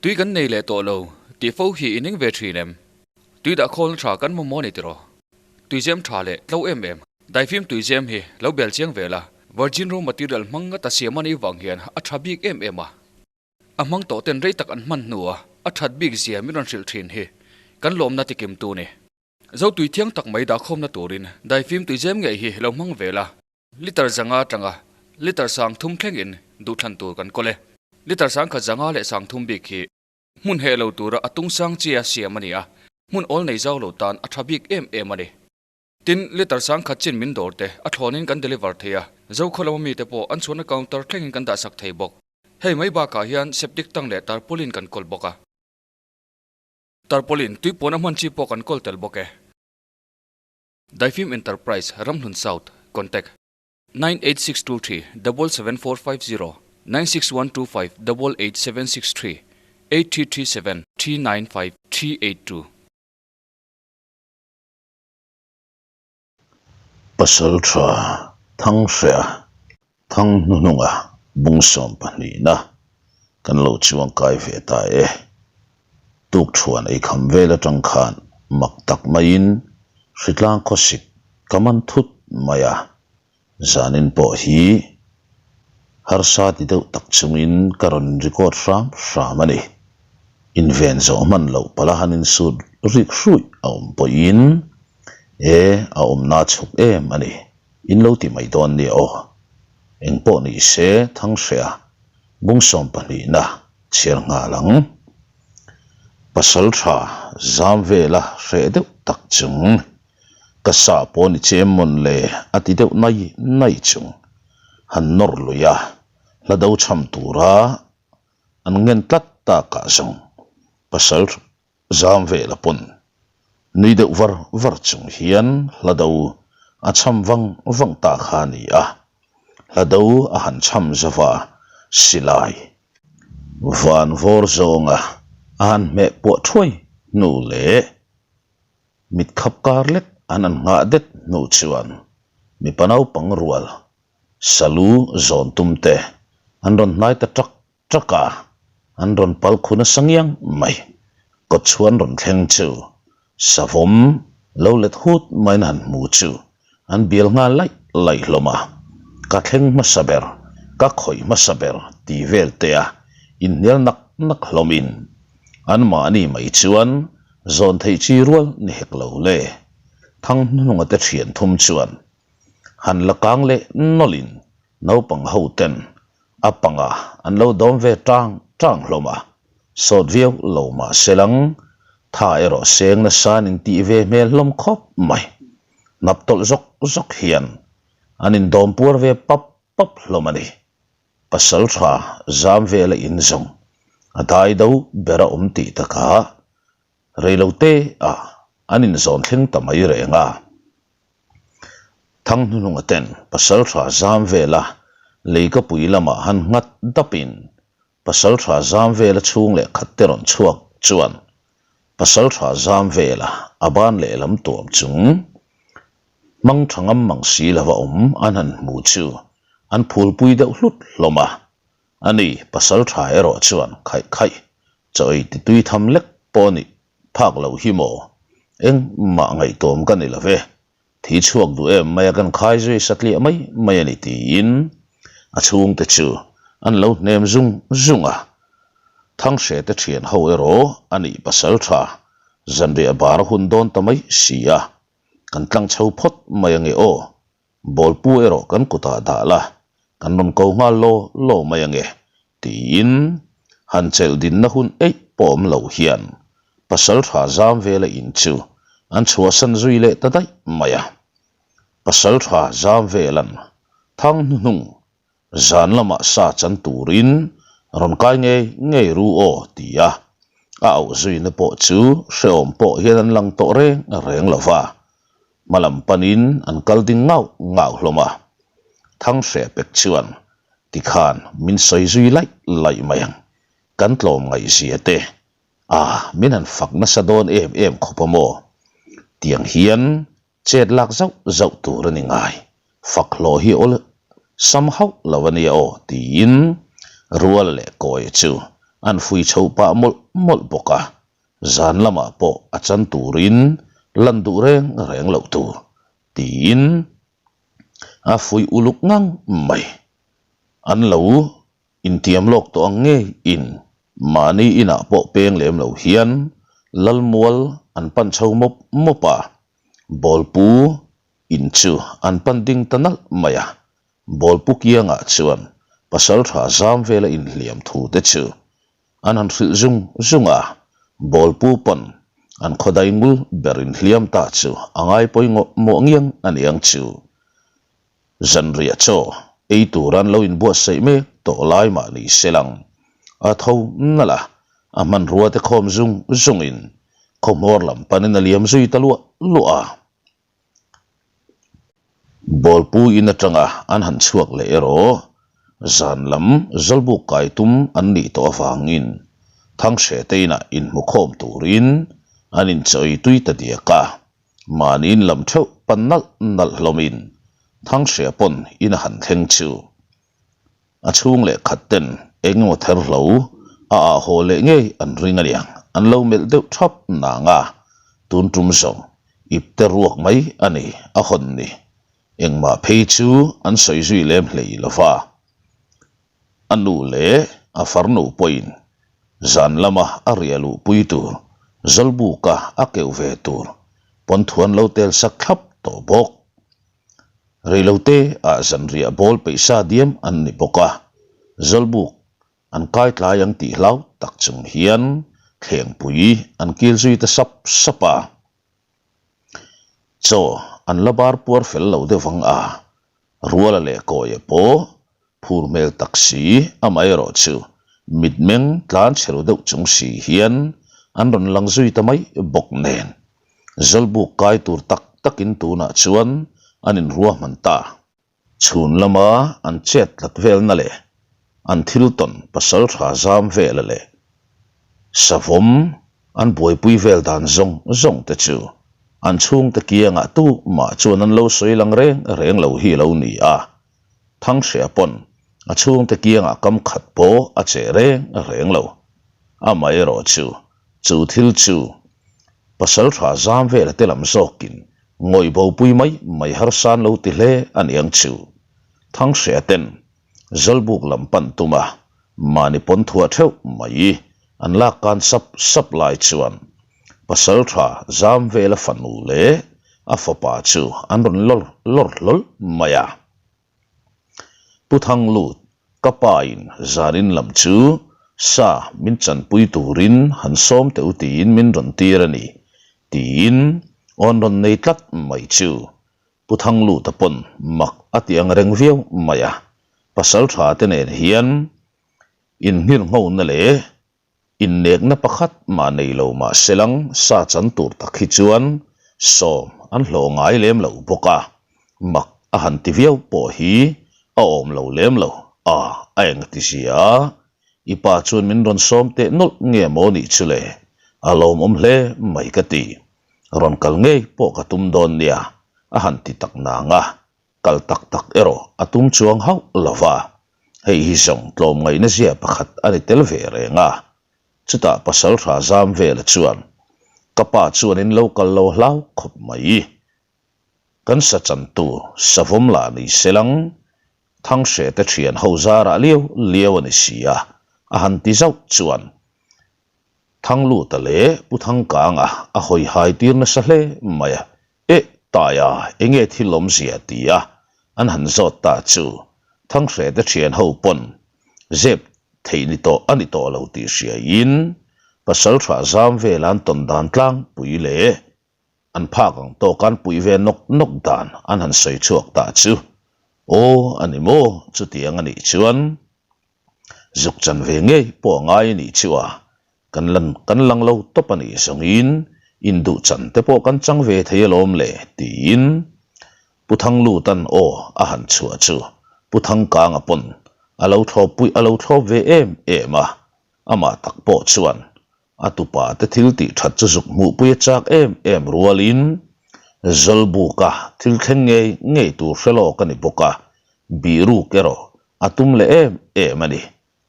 Tui kan nei leh tawh lo tih fo hi i ning ve thin em? Tui dah khawlna tha kan mamawh a ni tiraw? Tuizem tha leh tlo em em. Daifim tuizem hi lo bel chiang ve la, virgin raw material hmang ngata siam a nih vang hian a tha bik em em a. A hmang tawh ten rei tak an hman hnua a that bik zia min rawn hrilh thin hi kan lawmna tikim tu ni. Zo tui thiang tak mai dahkhawmna turin daifim tuizem ngei hi lo hmang ve la. Liter zanga atanga liter sang thum thlengin duhthlan tur kan kawl e. Liter sang khat zanga leh sang thum bik hi hmun heh lo tura a tung sang chia siam a ni a, hmun awl nei zau lo tan a tha bik em em a ni. Tin, liter sang khat chin min dawr te a thlawnin kan deliver thei a, Zokhaw lama mite pawh an chhuahna counter thlengin kan dahsak thei bawk. Hei mai bakah hian septic tank leh tarpaulin kan kawl bawk a. Tarpaulin tui puan a hman chi pawh kan kawl tel bawk e. Daifim Enterprise, Ramhlun South, Contact, 98623 77450 96125 88763 8337 395 382. Pasal tha Thanghrea Thang hnuhnunga bung sawm pahnihna kan lo chuangkai ve ta e. Tukthuan ei kham vel atang khan mak tak maiin hritlang khawsik ka man thut mai a, zanin pawh hi harsa ti deuh tak chungin ka rawn record hram hram a ni. Inven zawh hman loh pala han insut rik hruih a awm pawhin e a awmna chhuk em a ni. In lo ti mai dawn nia aw. Eng pawh ni se Thanghrea bung sawm pahnihna chhiar nghal ang. Pasal tha zam vela hreh deuh tak chung ka sa pawh ni che em mawn le a ti deuh nai nai chung han nawr lui a, hla do cham tura an ngen tlat takah zawng pasal Zam vela pawn nui deuh var var chung hian hla do a cham vang vang ta kha a ni a, hla do a han cham zova silai van vawr zawnga a han hmeh puah thuai hnu leh mit khap kar lek an han nghah det hnu chuan mipa naupang rual salu zawn tum te an rawn hnai ta tak Truck a an rawn pal khu nasa ngiang mai. Kawt chhuan rawn thleng chu savawm lo let hut maiin han hmu chu an bial nghal laih laih hlawm a. Ka thleng hmasa ber, ka khawih hmasa ber ti vel te a inhnial nak nak hlawmin anmahni mai chuan zawn theih chi rual ni hek lo le. Thang hnuhnunga te thian thum chuan han la kang leh nawlhin naupang ho ten A panga an lo dawm ve tang tang hlawm a, sawt viau lo mah se lang, tha erawh seng nasa an intih ve hmel hlawm khawp mai. Hnap tawlh zawk zawk hian an indawm puar ve pap pap hlawm a ni. Pasal tha zam vela in zawng a dai do ber a awm tih takah reilote ah an inzawn thleng ta mai reng a. Thanghnununga ten Pasaltha zam vela leikapui lamah han nghat dapin Pasaltha zam vela chhung leh khat te rawn chhuak chuan Pasaltha zam vela a ban lehlam tuam chung hmang tha ngam mang si lova awm an han hmu chu an phulpui deuh hlut hlawm a. Ani Pasaltha erawh chuan khaih khaih chaw ei ti tui tham lek pawh a nih Phak lo hi maw? Engmah ngaihtuam ka ni lo ve. Thi chhuak duh em mai a kan khai zui satliah mai mai a ni tiin a chhungte chu an lo hnem zung zung a. Thanghrete thian ho erawh a nih pasal tha zanriah bar a hun dawn ta mai si a, kan tlang chho phawt mai ange aw. Bawlpu erawh kan kutah dah la, kan rawn ko nghal law law mai ange tiin han chelh dinna hun eih pawh awm lo hian pasal tha zam vela in chu an chhuahsan zui leh ta daih mai a. Pasal tha zam velan thang hnuhnung zan lamah sa chan turin rawn kai ngei ngei ru aw ti a, a auh zuina pawh chu hrehawm pawh hian an lang tawh reng reng lo va, hmalam panin an kal ding ngauh ngauh hlawm a. Thanghreh pek chuan tikhan min sawi zui laih laih mai ang, kan tlawm ngaihzia te a min han fak nasa dawn em em khawp a maw? Tiang hian chet lak zauh zauh tur a ni ngai, fak hlawh hi awl sam hauh lo a nia aw tiin Ruala leh Kawia chu An fui chho pah mawlh mawlh bawk a, zan lamah pawh a chan turin lan duh reng reng loh tur tiin a fui uluk ngang mai. An lo intiam lawk tawh ang ngei in mahni inah pawh peng lem lo hian Lalmual an pan chho mawp mawp a, Bawlpu in chu an pan ding ta nalh mai a, Bawlpu kiangah chuan pasaltha zam vela inhliam thu te chu an han hrilh zung zung a, Bawlpu pawn an khawdai ngul ber inhliam ta chu a ngai pawimawh mawh ngiang a niang chu. Zanriah chaw ei tur an lo inbuatsaih mek tawh lai mah ni se lang a tho nalh a, a hmanrua te khawm zung zungin khawhmawr lam panin a liam zui ta luah luah a. Bawlpu in atanga an han chhuak leh erawh zan lam zawlbuk kai tum an nih tawh avangin Thanghreh te inah inhmukhawm turin an inchawi tui ta diak a. Mahniin lam theuh pan nalh nalh hlawmin Thanghreh pawn in a han thleng chu. A chhung leh khat ten eng emaw ther hlo a ah haw leh ngei an ring aniang an lo melh deuh thap nang a, tun tum zawng ip te ruak mai a ni a hawn ni. Engmah phei chu an sawi zui lem hlei lo va. A nu leh a farnu pawhin zan lama a riah luhpui tur Zawlbuka a keuh ve tur pawnthuan lo tel sak thlap tawh bawk. Reilote ah zanriah bawl peihsa diam an ni bawk a, Zawlbuk an kai tlai ang tih hlau tak chung hian thlengpui an kil zui ta sap sap a. Chaw an la bar puar fel lo deuh vang a, Ruala leh Kawia pawh phur hmel tak si amaherawh chu mitmeng tlan chhe ru deuh chung si hian an rawn lang zui ta mai bawk nen. Zawlbuk kai tur tak takin tunah chuan an inruahman ta. Chhun lama an chet tlat velna leh an thil tawn pasal tha zam vela leh savawm an buaipui vel dan zawng zawng te chu an chhungte kiangah tu mah chuan an lo sawi lang reng reng lo hi lo ni a. Thanghreh pawn a chhungte kiangah kam khat pawh a che reng reng lo. Amaherawhchu chu thil chu pasal tha zam vela te lam zawkin Ngawih bopui mai mai harsan lo ti hle a niang chu. Thanghreh ten Zawlbuk lam pan tum a, mahni pawn thuah theuh mai an lak kan sap sap lai chuan pasal tha zam vel a fanu leh a fapa chu an rawn lawr lawr hlawl mai a. Pu Thanglut, ka pa in zanin lam chu sa min chanpui turin han sawm teh u tiin min rawn tir a ni, tiin awn rawn nei tlat mai chu Pu Thangluta pawn mak a ti ang reng viau mai a, pasal tha te nen hian inhngirhngona leh Innekna pakhat mah nei lo mah selang sa chan tur tak hi chuan sawm an hlawh ngai lem lo bawk a, mak a han ti viau pawh hi a awm lo lem lo a, a eng ti sia a, i pa chuan min rawn sawm teh nawlh nge maw nih chu le, a lawmawm hle mai ka ti, rawn kal ngei pawh ka tum dawn nia a han ti tak nang a, Kal tak tak erawh a tum chuang hauh lo va, hei hi zawng tlawmngaihna zia pakhat a ni tel ve reng a. Chutah pasal hra zam vela chuan, Ka pa chuan in lo kal lo hlau khawp mai. Kan sa chantu savawm lah ni se lang, Thanghreh te thian ho zarah liau liau a ni si a, a han ti zauh chuan Thangluta leh Pu Thangkanga a hawi hai tir nasa hle mai a. Eh, Taia, enge thil awmzia? ti a an han zawt ta chu Thanghreh te thian ho pawn zep theih ni tawh a ni tawh lo tih hriaiin Pasaltha zam vel an tawn dan tlangpui leh an phak ang tawk an puih ve nawk nawk dan an han sawi chhuak ta chu aw a ni maw chutiang a nih chuan zuk chan ve ngei pawh a ngai a nih chu a Kan lan kan lang lo tawp a nih zawngin induh chan te pawh kan chang ve thei alawm le tiin Pu Thanglutan aw a han chhuah chu Pu Thangkanga pawn a lo thlawp pui a lo thlawp ve em em a, amah tak pawh chuan a tupa te thil tih that chu zuk hmuhpui a chak em em rualin Zawlbuka thil thleng ngei ngei tur hre lawk a ni bawk a, bihruk erawh a tum leh em em a ni.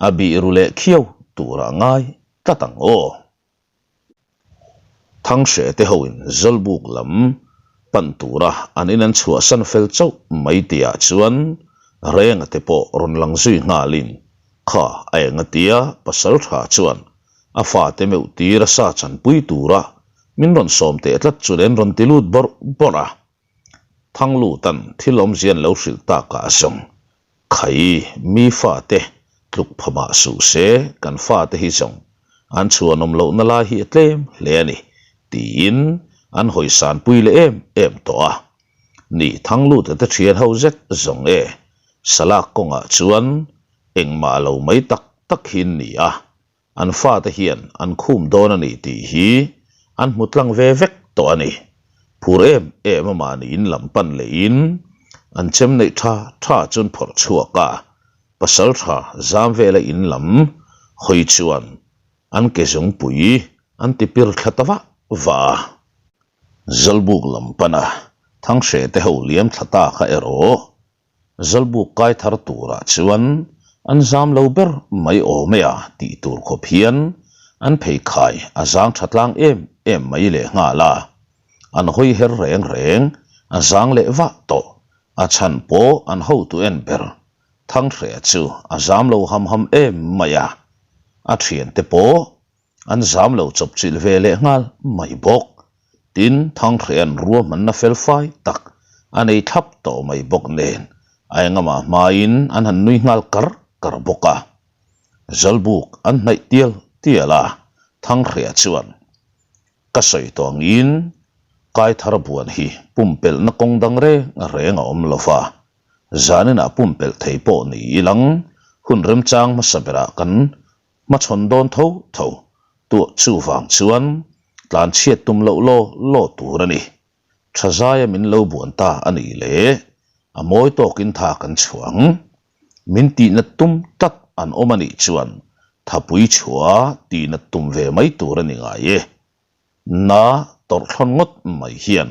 A bih ru leh khiau turah ngai tlat ang aw. Thanghreh te hoin Zawlbuk lam pan tura an in an chhuahsan fel chauh mai tihah chuan Renga te pawh rawn lang zui nghalin kha a engatia pasal tha chuan a fate meuh tir a sa chanpui tura min rawn sawm teh tlat chu len rawn ti lut bawrh bawrh a. Thanglutan thil awmzia an lo hrilh takah zawng Khai, mi fate tluk pha mah suh se, kan fate hi zawng an chhuanawm lohna lai hi a tlem hle a ni, tiin an hawisanpui leh em em tawh a. Ni, Thangluta te thian ho zet zawng e, salak kawngah chuan engmah lo mai tak tak hi an ni a, an fate hian an khum dawn a ni tih hi an hmu tlang ve vek tawh a ni. Phur em em a mahni in lam pan lehin an chem neih tha tha chu an phawrh chhuak a, pasal tha zam vela in lam hawi chuan an ke zungpui an ti pir thla ta vah vah a. Zawlbuk lam pana Thanghreh te ho liam thla ta kha erawh Zawlbuk kai thar turah chuan an zam lo ber mai awm e a tih tur khawp hian an pheikhai a zang tha tlang em em mai leh nghal a. An hawi her reng reng a zang leh vah tawh a chhan pawh an hotu en ber Thanghreh chu a zam lo ham ham em mai a. A thiante pawh An zam lo chawpchilh ve leh nghal mai bawk. Tin, Thanghreh an ruahmanna fel fai tak a nei thlap tawh mai bawk nen a engamah hmain an han nui nghal kar kar bawk a. Zawlbuk an hnaih tial tial a, Thanghreh chuan, Ka sawi tawh angin Kaithar buan hi pumpelhna kawng dang reng reng a awm lo va, zaninah pumpelh thei pawh ni ilang hun remchang hmasa berah kan Hmachhawn dawn tho tho tuah chuvang chuan tlan chhiat tum loh law law tur a ni. Tha zaia min lo buan ta a nih leh a mawi tawkin tha kan chhuah ang. Min tihnat tum tlat an awm a nih chuan thapui chhuah tihnat tum ve mai tur a ni ngai e. Na tawrhthlawn ngawt mai hian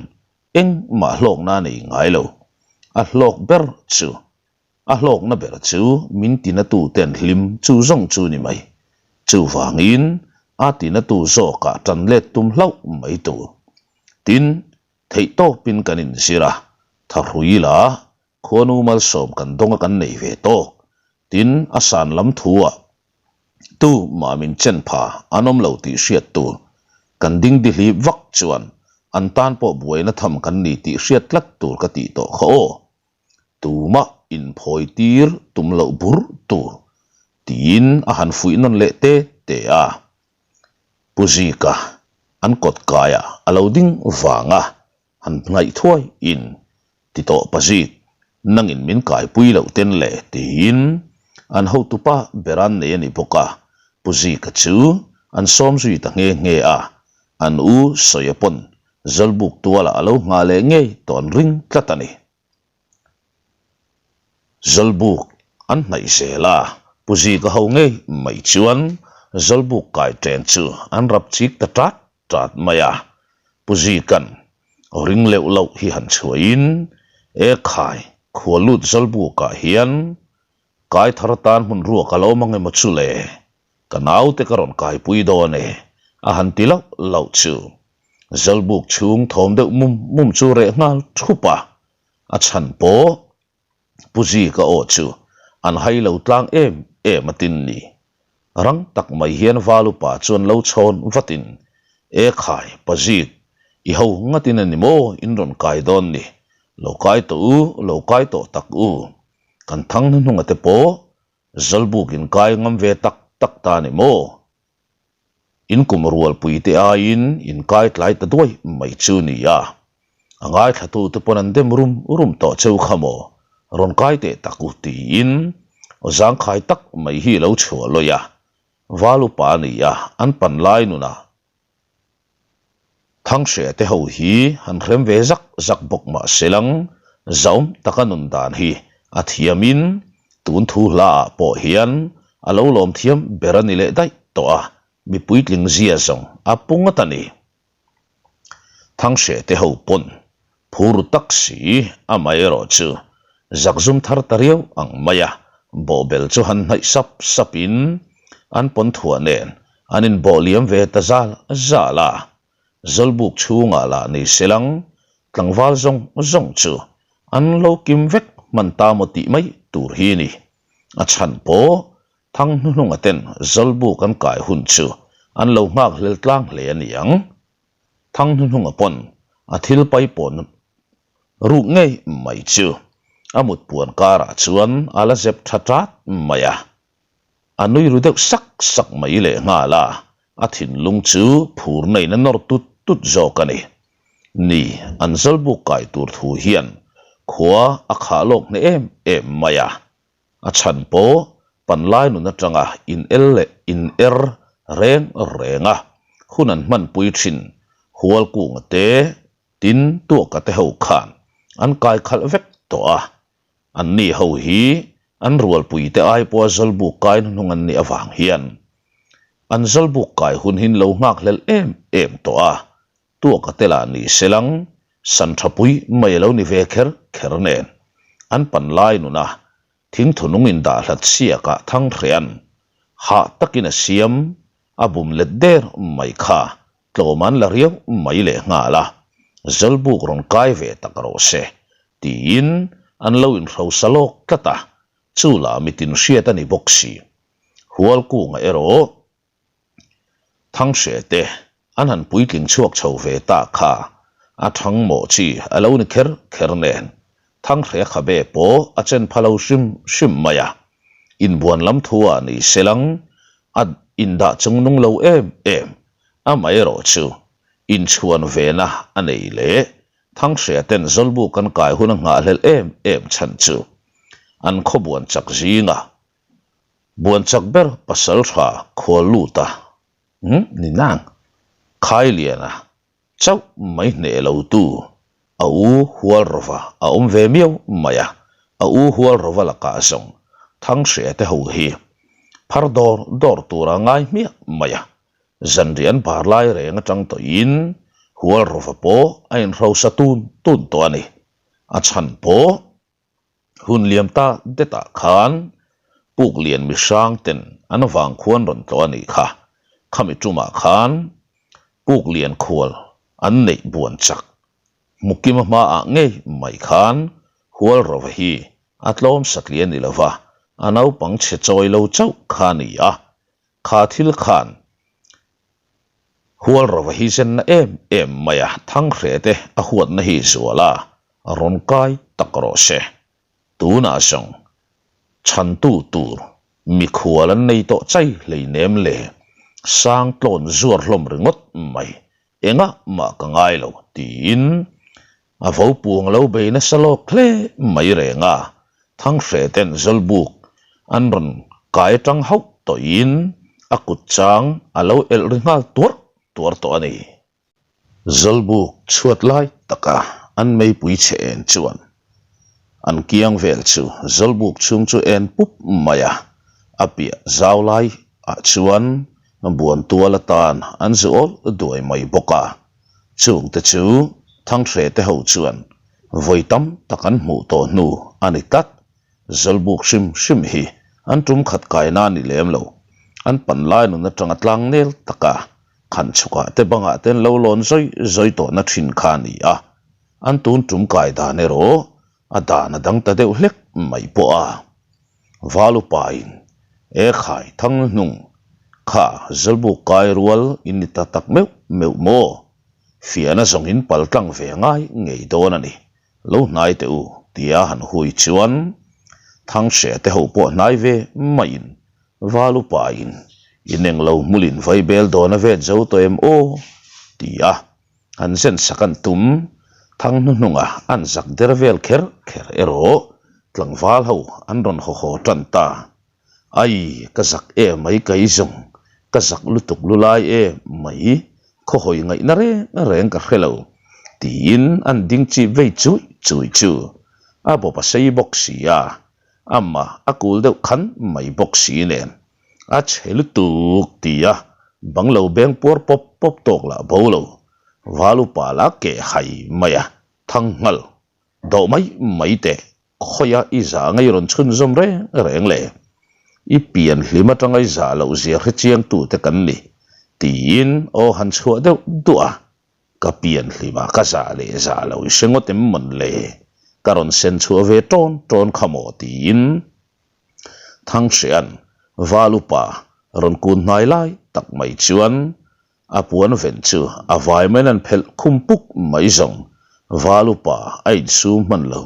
engmah hlawkna a nei ngai lo. A hlawk ber chu A hlawkna ber chu min tinatuten hlim chu zawng chu ni mai. Chuvangin a tinatu zawkah tan let tum hlauh mai tur. Tin, theihtawpin kan inzir a, thahrui la, khuanu malsawm kan dawnga kan nei ve tawk. Tin, a san lam thuah tu mah min chen pha an awm lo tih hriat tur. Kan dingdihlip vak chuan an tan pawh buaina tham kan ni tih hriat tlat tur ka tih tawh kha aw. Tumah inphawi tir tum loh bur tur tiin a han fuih nawn leh te te a. Pu Zika an kawt kaiah a lo ding vang a, han ngaih thuai in ti tawh Pa Zik, nangin min kaipui loh ten le tiin an hotupa ber an nei a ni bawk a, Pu Zika chu an sawm zui ta nghe nghe a, an u Sawia pawn Zawlbuk tualah a lo nghah leh ngei tawh an ring tlat a ni. Zawlbuk an hnaih zel a, Pu Zika ho ngei mai chuan Zawlbuk kai ṭeng chu an rap chik ta ṭat ṭat mai a. Pu Zika'n ring leuh loh hi han chhuahin, E khai, khua lut Zawlbukah hian kai thar tan hmun ruak a lo awm ang emaw chu le? Ka naute ka rawn kaipui dawn e, a han ti lauh lauh chu. Zawlbuk chhung thawm deuh mum mum chu reh nghal thup a, a chhan pawh Pu Zika aw chu an hai lo tlang em em a tin ni. Rang tak mai hian Valupa chuan lo chhawn vatin, E khai, Pa Zik, i ho ngatin a ni maw in rawn kai dawn ni? Lo kai tawh u, lo kai tawh tak u. Kan thang hnuhnunga te pawh Zawlbuk in kai ngam ve tak tak ta ni maw? In kum rualpui te aiin in kai tlai ta duai mai chu ni a. A ngaithlatu te pawn an dem rum rum tawh cheu kha maw? Rawn kai teh tak u tiin aw zangkhai tak mai hi lo chhuah lawih a. Val upa a ni a, an pan lai nunah Thanghreh te ho hi han hrem ve zak zak bawk mah se lang, zaum taka nun dan hi a thiamin tun thu hla ah pawh hian a lo lawm thiam ber a ni leh daih tawh a, mi puitling zia zawng a pu ngawt a ni. Thanghreh te ho pawn phur tak si amaherawh chu zakzum thar ta riau ang mai a, bawhbel chu han hnaih sap sap in. an pawn thuah nen an inbawh liam ve ta zal zal a. Zawlbuk chhungah lah ni selang tlangval zawng zawng chu an lo kim vek hman ta maw tih mai tur hi ni. A chhan pawh thang hnuhnunga ten Zawlbuk an kai hun chu an lo nghak hlel tlang hle a ni ang. Thang hnuhnunga pawn a thil paipawn ruk ngei mai chu a mutpuan karah chuan a la zep tha tat mai a. A nui ru deuh sak sak mai leh nghal a, a thinlung chu phur neiin a nawr tut tut zawk a ni. Ni, an Zawlbuk kai tur thu hian khua a khah lawk hneh em em mai a. A chhan pawh panlai nun atanga in el leh in er reng reng a, hun an hmanpui thin Hualkunga te, tin Tuaka te ho khan an kai khalh vek tawh a. Anni ho hi an rualpuite ai pawha Zawlbuk kai hnuhnung an nih avang hian an Zawlbuk kai hun hi an lo nghakhlel em em tawh a, Tuaka te lah ni selang san tha pui mai a lo ni ve kher kher nen an pan lai nuna thingthunung indah hlat siakah Thanghrea'n hah takin a siam a bum let der mai kha tlawm an la riau mai leh nghal a, Zawlbuk rawn kai ve tak rawh se tiin an lo inhrosa lawk tlat a, chu lah mitin hriat a ni bawk si. Hualkunga erawh Thanghreh te an han puitling chhuak chho ve ta kha a thang mawh chi a lo ni kher kher nen Thanghreh khabe pawh a chen pha lo hrim hrim mai a, inbuan lam thu ah ni selang a indah chung nung lo em em, amaherawhchu inchhuan vena a nei leh Thanghreh ten Zawlbuk an kai hun a nghahhlelh em em chhan chu an khawbuan chak zinga Buan chak ber pasal tha khual lut a, umm ni nang, Khailiana chauh mai hneh lo tu a u hual rawva a awm ve miau mai a, a u hual rawva lakah zawng Thanghreh te ho hi phar dawr dawr tura ngai hmiah mai a, zanriah an bar lai reng atang tawhin hual rawva pawh a inhrosa tun tun tawh a ni, a chhan pawh. Hun liam ta detah khan puk lian mi hrang ten an vang khuan rawn tlawh a nih kha. Khami tumah khan puk lian khual an neih buan chak. Mukima hmaah ngei mai khan hual rova hi a tlawm satli a ni lova, a naupang chhe chawi lo chauh kha a ni a. Kha thil khan Hual rova hi zenna em em mai a, Thanghreh te a huatna hi zual a, rawn kai tak rawh se. Tunah zawng chhantu tur mikhual an nei tawh chai hleinem le, sang tlawn zuar hlawm ringawt mai, engah mah ka ngai lo tiin A vo puang lo bei nasa lawk hle mai reng a, Thanghreh ten Zawlbuk an rawn kai atang hauh tawhin a kut chang a lo elh ri nghal tuar tuar tawh a ni. Zawlbuk chhuat lai taka an meipui chhe en chuan an kiang vel chu Zawlbuk chhung chu en pup mai a, a piah zau lai ah chuan buan tual atan an zu awl duai mai bawk a. Chungte chu Thanghreh te ho chuan vawi tam tak an hmuh tawh hnu a ni tlat. Zawlbuk hrim hrim hi an tum khat kaina a ni lem lo. An pan lai nun atanga tlang nel taka khan chhukah te bangah te an lo lawn zawi zawi tawhna thin kha a ni a. An tun tum kai dan erawh a dan a dang ta deuh hlek mai pawh a. Valupain, E khai thang hnung, kha Zawlbuk kai rual in ni ta tak meuh meuh maw? Fiahna zawng in pal tlang ve ngai ngei dawn a ni, lo hnai teh u, tia han hui chuan Thanghreh te ho pawh hnai ve maiin Valupain, In englo hmulin vaibel dawn a vet zo tawh em aw? tia An zen sak an tum, thang hnuhnunga an zak der vel kher kher erawh tlangval ho an rawn haw haw tan ta. Ai, ka zak em mai ka i zawng, ka zak lutuk lu lai em mai, khawhawi ngaihna reng reng ka hre lo, tiin an ding chip vei chui chui chu a bawp a sei bawk si a, amah a kul deuh khan mai bawk si nen. A chhe lutuk ti a, bang lo beng puar pawp pawp tawk lah bo lo, val upa lah keh hai mai a, thang nghal dawh mai mai teh, khawia i zah ngei rawn chhunzawm reng reng le. I pian hlim atanga i zah loh zia hre chiang tute kan ni, tiin aw han chhuah deuh duah a. Ka pian hlima ka zah leh zah lo i hre ngawt em mawn le? Ka rawn sen chhuah ve tawn tawn kha maw? tiin Thangsia'n Val upa rawn kun hnai lai tak mai chuan a puan ven chu a vai maiin an phelh khum puk mai zawng. Val upa a insum hman lo,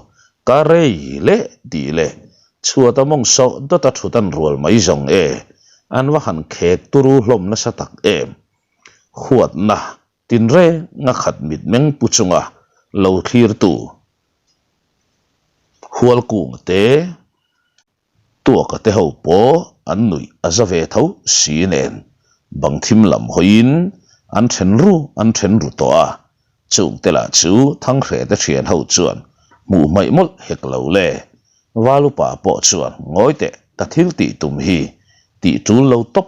Ka rei leh tih leh chhuat a mawng sawh dawt a thut an rual mai zawng e, an va han khek turu hlawm nasa tak em. Huatna tinrenga khat mitmeng pu chunga lo thlirtu Hualkunga te, Tuaka te ho pawh an nuih a za ve tho si nen bang thim lam hawiin an then ru an then ru tawh a, chungte lah chu Thanghreh te thian ho chuan hmuh hmaih mawlh hek lo le. Valupa pawh chuan ngawi teh ka thil tih tum hi tih tul lo tawp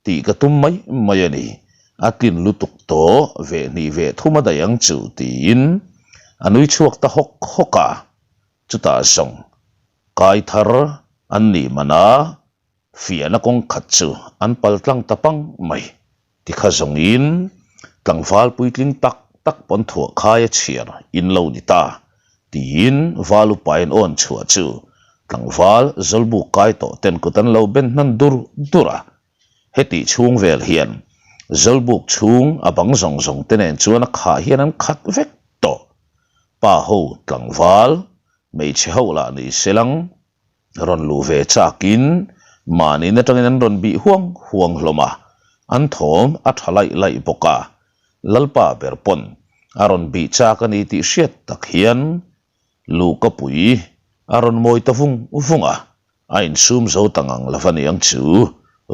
Tih ka tum mai mai a ni. A tlin lutuk tawh, veh hnih veh thum a daih ang chu tiin a nui chhuak ta hawk hawk a. Chutah zawng kai thar an nih man a, fiahna kawng khat chu an pal tlang ta pang mai. Tikha zawngin tlangval puitling tak tak pawn thuah khai a chhiar in lo ni ta tiin val upain awn chhuah chu tlangval zawlbuk kai tawh ten kut an lo ben hnan dur dur a. Hetih chhung vel hian zawlbuk chhung a bang zawng zawng te nen chuan a khah hian an khat vek tawh. Pa ho tlangval hmeichhe ho lah ni selang rawn luh ve chakin mahniin atangin an rawn bih huang huang hlawm a, an thawm a tha laih laih bawk a. Lalpa ber pawn a rawn bih chak a ni tih hriat tak hian Luhkapui a rawn mawi ta vung vung a, a insum zo ta ngang lo va niang chu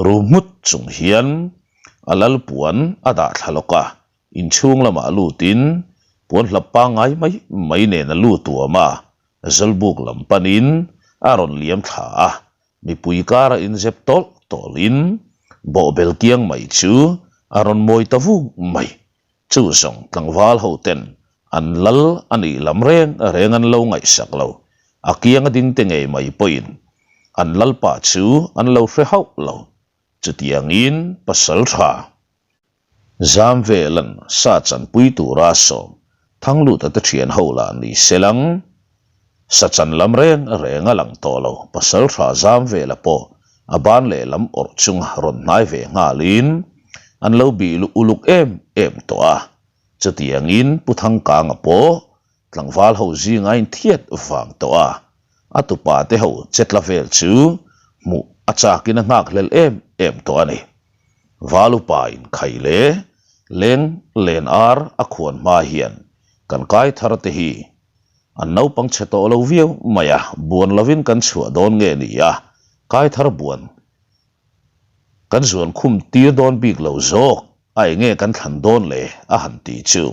rum nghut chung hian a lalpuan a dah thla lawk a, inchhung lamah lutin puan hlap pangngai mai mai nen a lut uam a, Zawlbuk lam panin a rawn liam thla a, mipui kara inzep tawlh tawlhin bawhbel kiang mai chu a rawn mawi ta vung mai. Chu zawng tlangval ho ten an lal a nih lam reng reng an lo ngaihsak lo, a kianga ding te ngei mai pawhin an lalpa chu an lo hre hauh lo. Chutiangin pasal tha. Zam velan sa chanpui tura sawm Thangluta te thian ho lah ni se lang. Sa chan lam reng reng a lang tawh lo, pasaltha zam vela pawh a ban lehlam awrh chunga rawn hnai ve nghalin an lo bih luh uluk em em tawh a. Chutiangin Pu Thangkanga pawh tlangval ho zinga a inthiat vang tawh a, a tupa te ho chetla vel chu hmuh a chakin a nghakhlel em em tawh a ni. Valupa in khai leh leng len ar a khuan hma hian kan kai thar te hi an naupang chhe tawh lo viau mai a, buan lovin kan chhuah dawn nge ni a, kai thar buan kan zuan khum tir dawn bik lo zawk a enge kan thlan dawn le a han ti chu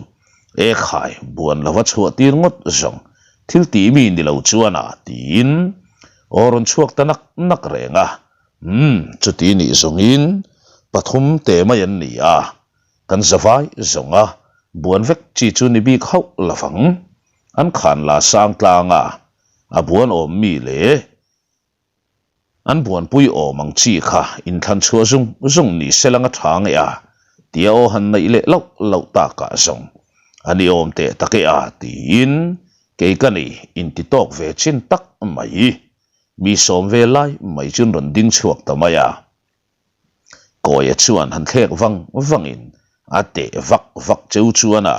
e khai buan lova chhuah tir ngawt zawng thil tih mi ni lo chuan a tiin aw rawn chhuak ta nak nak reng a umm chuti nih zawngin pathum te mai an ni a kan zavai zawng a buan vek chi chu ni bik hauh lovang an khan la sang tlang a a buan awm mi leh An buanpui awm ang chi kha inthlan chhuah zung zung ni se lang a tha nge a, tia aw han neih leh loh loh takah zawng a ni awm teh tak e a tiin kei ka ni inti tawk ve chin tak mai. Mi sawm ve lai mai chu an rawn ding chhuak ta mai a. Kawia chuan han thlek vang vangin a teh vak vak cheu chuan a,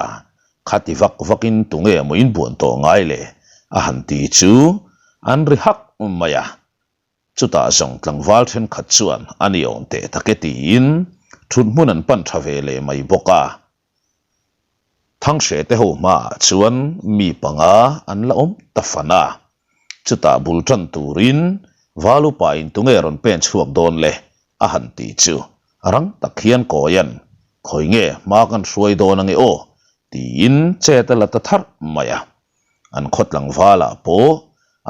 khati vak vakin tunge maw inbuan tawh ngai le a han ti chu an ri hak mai a. Chutah zawng tlangval thenkhat chuan a ni awm teh tak e tiin thut hmun an pan tha ve leh mai bawk a. Thanghreh te ho hmaah chuan mi panga an la awm ta fan a, chutah bul tan turin Valupa in tunge rawn pen chhuak dawn le a han ti chu rang tak hian Kawian khawi nge hma kan hruai dawn ange aw tiin chet a la ta tharh mai a. An khaw tlangvalah pawh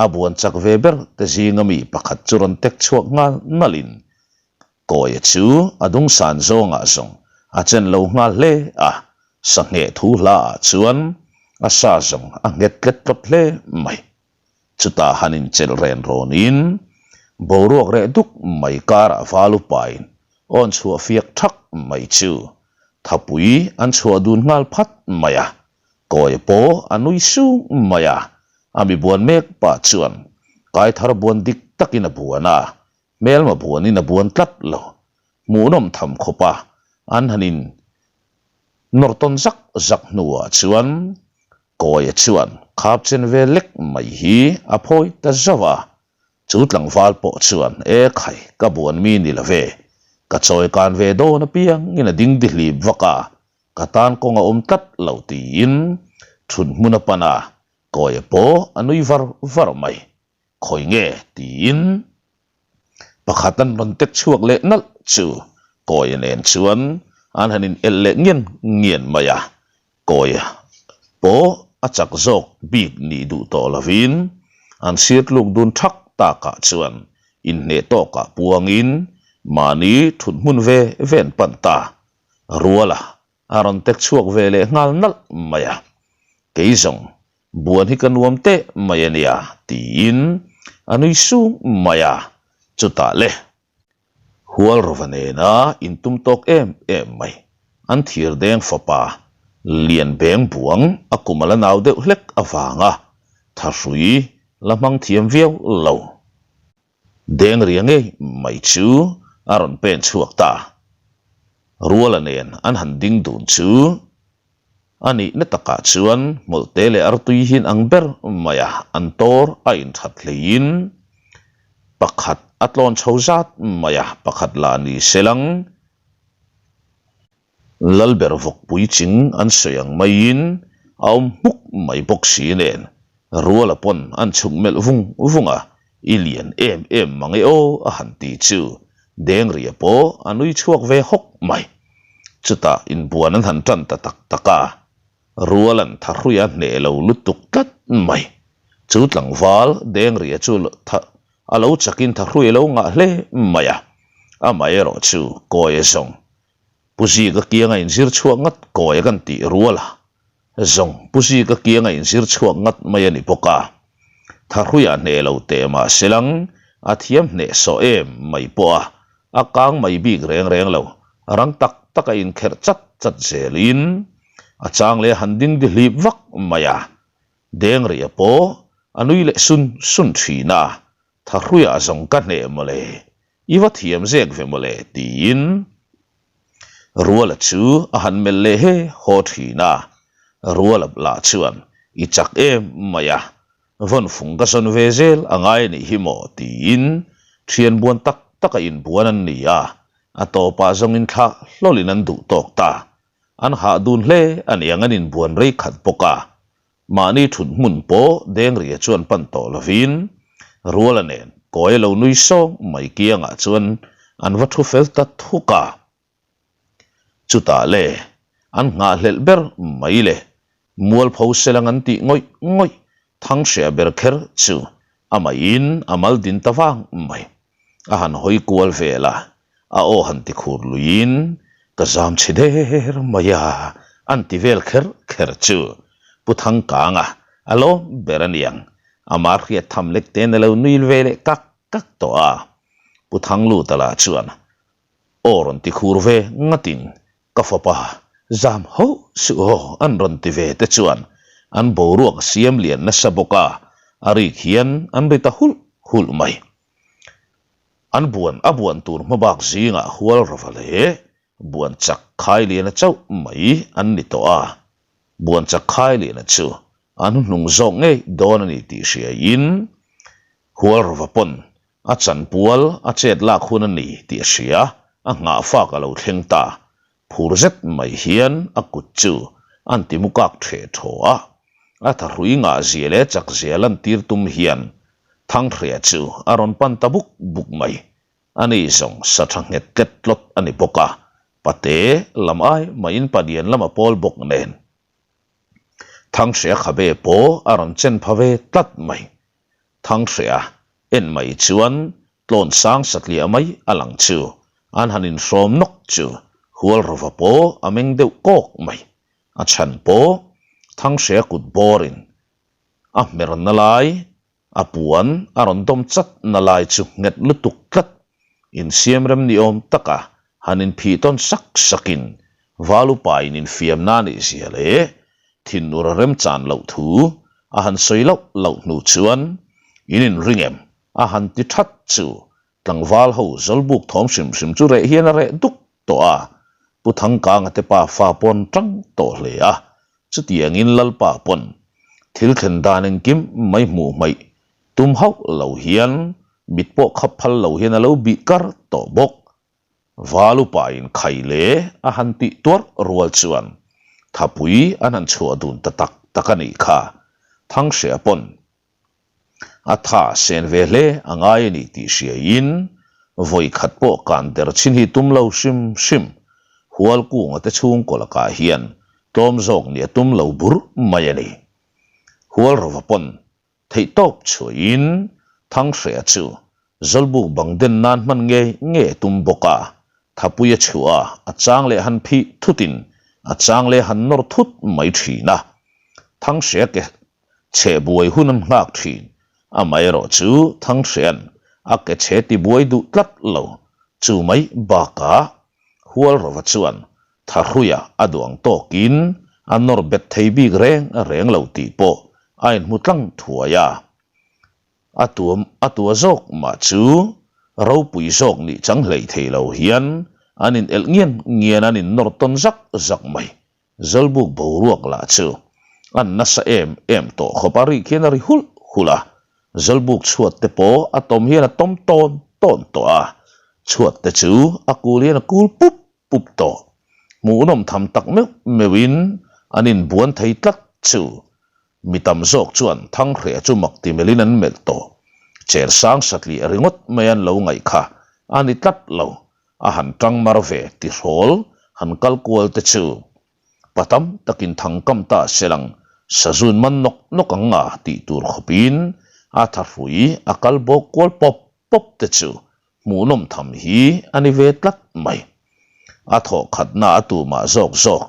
a buan chak ve ber te zinga mi pakhat chu rawn tek chhuak nghal nalhin Kawia chu a dungsan zawngah zawng a chen lo nghal hle a, sa ngheh thu hla ah chuan a sa zawng a nghet tlet tlawt hle mai. Chutah han inchelh ren rawnin. Boruak reh duk mai karah val upain awn chhuah fiak thak mai chu thapui an chhuah dun nghal phat mai a, Kawia pawh a nui sung mai a, a mi buan mek pah chuan Kaithar buan dik takin a buan a, hmelma buanin a buan tlat lo. Hmuhnawm tham khawp a, an han in nawr tawn zak zak hnuah chuan Kawia chuan khap chen ve lek mai hi a phawi ta zauh a, chu tlangval pawh chuan e khai ka buan mi ni lo ve, ka chawi kan ve dawn apiangin a ding dihlip vak a, ka tan kawng a awm tlat lo tiin thut hmun a pan a, Kawia pawh a nui var var mai. Khawi nge? tiin pakhat an rawn tek chhuak leh nalh chu Kawia nen chuan an han in elh leh ngian ngian mai a, Kawia pawh a chak zawk bik nih duh tawh lovin an sir tluk dun thak takah chuan inhneh tawkah puangin mahni thut hmun ve ve an pan ta ruala a rawn tek chhuak ve leh nghal nalh mai a, kei zawng Buan hi ka nuam teh mai a nia, tiin a nui sung mai a, chutah le Hualrova nena intum tawk em em mai, an thir deng fapa lian beng buang a kum a la nau deuh hlek avanga thahrui la hmang thiam viau lo. Deng ria ngei mai chu a rawn pen chhuak ta. Ruala nen an han ding dun chu a nihna takah chuan hmawlhte leh artui hin ang ber mai a, an tawr a inthat hleiin pakhat a tlawn chho zat mai a, pakhat lah ni se lang. Lalber vawkpui ching an sawi ang maiin a awm hmuk mai bawk si nen Ruala pawn an chhuk melh vung vung a, I lian em em mang e aw a han ti chu Dengria pawh a nui chhuak ve hawk mai. Chutah inbuan an han tan ta tak tak a, Ruala'n thahrui a hneh lo lutuk tlat mai. Chu tlangval Dengria chu a lo chakin thahrui a lo ngah hle mai a, amaherawh chu Kawia zawng Pu Zika kianga inzir chhuak ngat kawi a kan tih rual a, zawng Pu Zika kianga inzir chhuak ngat mai a ni bawk a. Thahruiah hneh lo teh mah se lang, a thiam hneh sawh em mai pawh a, a kang mai bik reng reng lo, rang tak tak a inkherh chat chat zelin a chang leh a han ding dihlip vak mai a. Dengria pawh a nui leh sun sun thin a, Thahruiah zawng ka hneh mawle, i va thiam zek ve mawle tiin Ruala chu a han melh leh he haw thin a, Ruala lah chuan i chak em mai a, vawnfung ka zawn ve zel a ngai anih hi maw tiin thian buan tak tak a inbuan an ni a, a tawpah zawngin thlah hlawlin an duh tawk ta, an hah dun hle aniang an inbuan rei khat bawk a, Mahni thut hmun pawh Dengria chuan pan tawh lovin Ruala nen kawi lo nui sawng mai kiangah chuan an va thu fel ta thuk a. Chutah le an nghahhlelh ber mai le Mualpho selang an tih ngawih ngawih Thanghreh ber kher chu amahin a mal din ta vang mai. A han hawi kual vel a, a aw han ti khur luiin ka zam chhe der mai a, an ti vel kher kher chu Pu Thangkanga a lawm ber a niang, ama hriat tham lek ten a lo nui ve leh kak kak tawh a. Pu Thangluta lah chuan aw rawn ti khur ve ngatin Ka fapa, zam hauh suh aw an rawn ti ve te chuan an boruak a siam lian nasa bawk a, a rik hian an ri ta hulh hulh mai. An buan a buan tur hmabak zingah hual rava leh buan chak khai liana chauh mai an ni tawh a, buan chak khai liana chu an hnuhnung zawk ngei dawn a ni tih hriaiin hual rava pawn A chanpual a chet lak hun a ni tih a hria, a nghahfak a lo thleng ta. Phur zet mai hian a kut chu an ti mu kak theh thaw a. A thahrui ngah zia leh chak zia lantir tum hian Thanghria chu a rawn pan ta buk buk mai. Ani zawng sa tha nghet tlet tlawt a ni bawk a, pate lam ai maiin panian lam a pawl bawk nen. Thanghria khabe pawh a rawn chen pha ve tlat mai. Thanghria en mai chuan tlawn sang satliah mai a lang chu an han inhrawm nawk chu Hualrova pawh a meng deuh kawk mai. A chhan pawh Thanghria kut bawrin a hmerna lai. A puan a rawn dawm chat na lai chu nghet lutuk tlat, insiamrem ni awm taka han inphih tawn sak sakin Valupain infiamna a nih zia leh thinur a remchan loh thu a han sawi loh loh hnu chuan in inring em a han ti that chu tlangval ho zawlbuk thawm hrim hrim chu reh hian a reh duk tawh a, Pu Thangkanga te pa fa pawn tang tawh hle a, chutiangin Lalpa pawn thil thlen dan engkim mai hmuh hmaih tum hauh lo hian mit pawh khap phal lo hian a lo bih kar tawh bawk. Valupa in khai leh a han tih tuarh rual chuan thapui an han chhuah dun ta tak tak a nih kha, Thanghreh pawn A tha sen ve hle a ngai a ni tih hriaiin vawi khat pawh kan der chhin hi tum lo hrim hrim. Hualkunga te chhungkaw lakah hian tlawm zawk nih a tum lo bur mai a ni. Hualrova pawn theihtawp chhuahin Thanghreh chu Zawlbuk bang den nan hman ngei ngei a tum bawk a, thapui a chhuah a, a chang leh han phih thutin a chang leh han nawr thut mai thin a. Thanghreh ke Chhe buai hun an nghak thin. Amaherawh chu Thanghreh'an a ke chhe ti buai duh tlat lo. Chu mai bakah Hualrova chuan Thahruia a duang tawkin a nawr bet thei bik reng reng lo tih pawh a inhmu tlang thuai a. A tuam a tua zawk mah chu ropui zawk nih chang hlei thei lo hian an in elh ngian ngian an in nawr tawn zak zak mai. Zawlbuk boruak lah chu an nasa em em tawh khawp a, rik hian a ri hulh hulh a, Zawlbuk chhuat te pawh a tawm hian a tawm tawn tawn tawh a, chhuat te chu a kul hian a kul pup pup tawh. Hmuhnawm tham tak meuh meuhin an inbuan thei tlat chu mi tam zawk chuan Thanghreh chu mak ti melhin an melh tawh. Cher sang satliah ringawt mai an lo ngaih kha a ni tlat lo. A han tang mar ve ti hrawl han kal kual te chu pa tam takin thang kam ta se lang sazun man nawk nawk ang nga tih tur khawpin a thahrui a kal bawk kual pawp pawp te chu hmuhnawm tham hi a ni ve tlat mai. A thawh khatna a tumah zawk zawk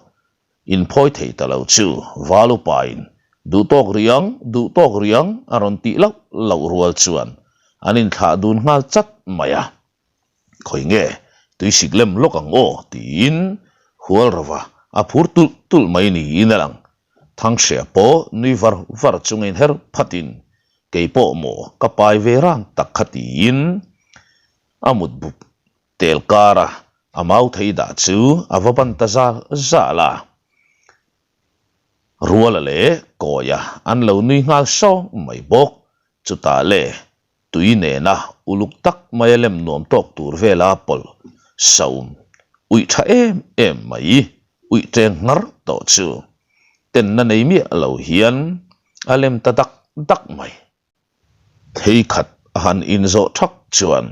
inphawi thei ta lo chu Valupain duh tawk riang duh tawk riang a rawn tih loh loh rual chuan an inthlah dun nghal chat mai a. Khawi nge tuisik lem lawk ang aw tiin Hualrova a phur tulh tulh mai niin a lang. Thanghreh pawh nui var var chungin her phatin kei pawh maw ka pai ve rang tak kha tiin a mut bup tel kara a mau thei dah chu a va ban ta zal zal a. Ruala leh Kawia an lo nui nghal sawng mai bawk. Chutah le Tui nena uluk tak maia lem nuam tawk tur vela pawlh saum uih tha em em mai, uih teng nghar tawh chu tenna nei miah lo hian a lem ta dak dak mai. Theikhat a han inzawh thak chuan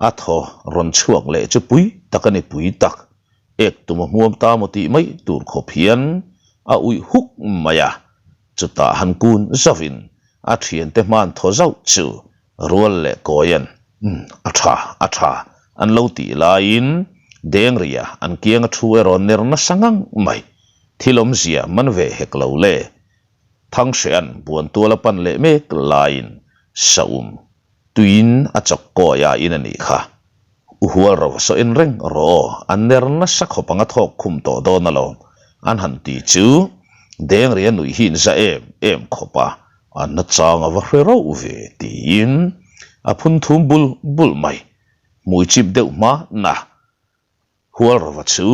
a thaw rawn chhuak leh chu pui tak a ni pui tak, ek tum a hmuam ta maw tih mai tur khawp hian a uih huk mai a, Chutah han kun zauhin a thiante hman thaw zauh chu rual leh kawian umm a tha a tha an lo tih laiin Dengria an kiang a thu erawh ner nasa ngang mai. Thil awmzia man ve hek lo le. Thanghreh'an buantual a pan leh mek laiin Saum Tuiin a chawk kawi a in a nih kha. U Hualro saw en reng rawh aw, an ner nasa khawp ang a thawk khum tawh dawn alawm an han ti chu Dengria nuih hi in za em em khawp a, a nachang a va hre rauh ve tiin a phun thum bul bul mai. Hmui chip deuh hma na. Hualrova chu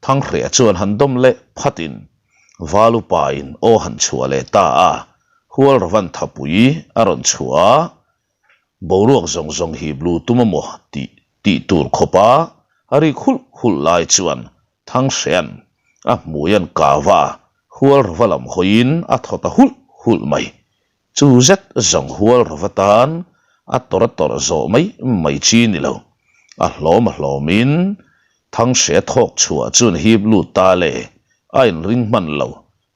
Thanghreh chuan han dawm leh phatin Valupain aw han chhuah leh ta a, Hualrovan thapui a rawn chhuah a, boruak zawng zawng hi blu tum a maw tih tih tur khawpa a rik hulh hulh lai chuan Thanghreh'an a hmui an kau a, Hualrova lam hawiin a thaw ta hulh hulh mai. Chu zet zawng hual rova tan a tawrh a tawrh zawh mai mai chi ni lo. A hlawm a hlawmin Thanghreh thawk chhuah chuan hip lut ta le, a inring hman lo,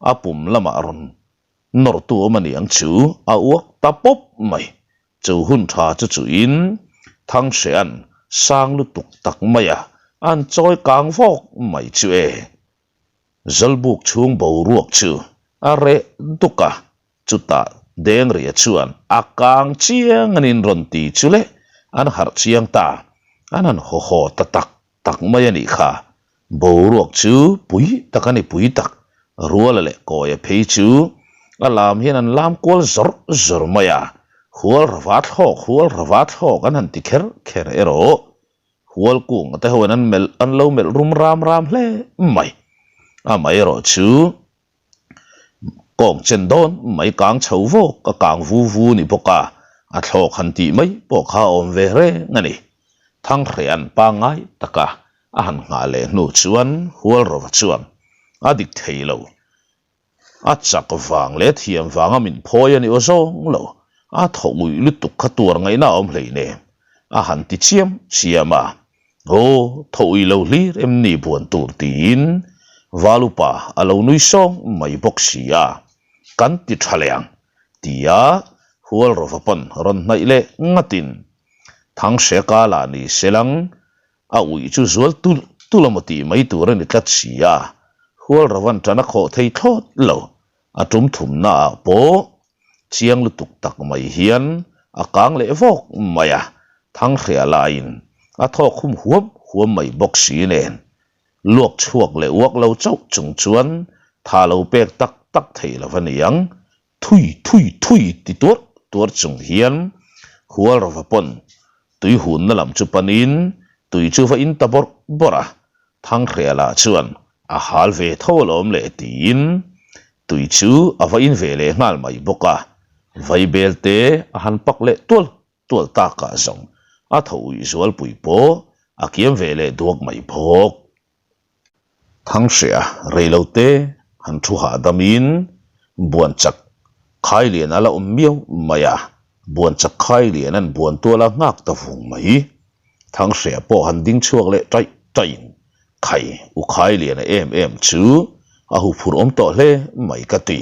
a pum lamah rawn nawrtu awm a ni ang chu a uak ta pawp mai. Chu hun tha chu chuhin Thanghrea'n sang lutuk tak maia an chawi kang vawk mai chu e. Zawlbuk chhung boruak chu a reh duk a, chutah Dengria chuan a kang chiang anin rawn ti chu le, an harh chiang ta, an han haw haw ta tak tak mai a nih kha. Boruak chu pui tak a ni pui tak, Ruala leh Kawia phei chu a lam hian an lam kual zawr zawr mai a, hual rava thlawk hual rava thlawk an han ti kher kher erawh. Hual kung te hoin an melh an lo melh rum ram ram hle mai. Amaherawh chu Kawng chen dawn mai kang chho vawk a kang vu vu ni bawk a, a thlawk han tih mai pawh kha a awm ve reng a ni. Thanghreh an pangngai taka a han nghah leh hnu chuan Hualrova chuan a dik thei lo. A chak vang leh thiam vanga min phawi a ni aw zawng lo, a thaw nguih lutuk kha tuar ngaihna a awm hleinem a han ti chiam chiam a. Aw, thaw ui lo hlir em ni buan tur tiin Valupa a lo nui sawng mai bawk si a, kan ti tha leh ang tia Hualrova pawn rawn hnaih leh ngatin Thanghreka lah ni selang a uih chu zual tulh tulh a maw tih mai tur a ni tlat si a, Hualrova'n tan a khawh thei thlawt lo. A tum thumnaah pawh chiang lutuk tak mai hian a kang leh vawk mai a, Thanghria laiin a thawk khum huam huam mai bawk si nen luak chhuak leh uak lo chauh chung chuan tha lo pek tak tak thei lo a niang thui thui thui ti tuar tuar chung hian Hualrova pawn tui hunna lam chu panin tui chu va in ta bawrh bawrh a, Thanghria lah chuan a hal ve tho alawm le tiin tui chu a va in ve leh nghal mai bawk a, vaibel te a han pak leh tual tual takah zawng a tho uih zualpui pawh a kiam ve leh duak mai bawk. Thanghria reilo te han thu hahdamin buan chak khai lian a la awm miau mai a, buan chak khai lian an buan tual a nghak ta vung mai. Thanghria pawh han ding chhuak leh taih taihin khai u khai lian a em em chu a huphurh awm tawh hle mai ka ti.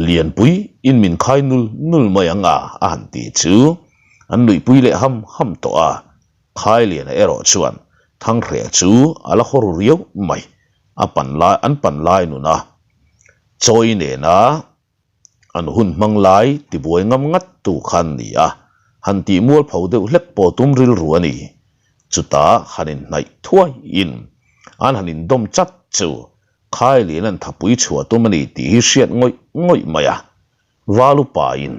Lianpui in min khai nul nul mai ang a a han ti chu an nuihpui leh ham ham tawh a. Khailiana erawh chuan Thanghria chu a la haw ru riau mai, a pan lai an pan lai nuna chawi nena an hun hmang lai tibuai ngam ngat tu khan ni a, han tih mualpho deuh hlek pawh tum rilru a ni. Chutah han inhnaih thuaiin an han indawm chat chu Khailian an thapui chhuah tum a ni tih hi hriat ngawih ngawih mai a, Valupain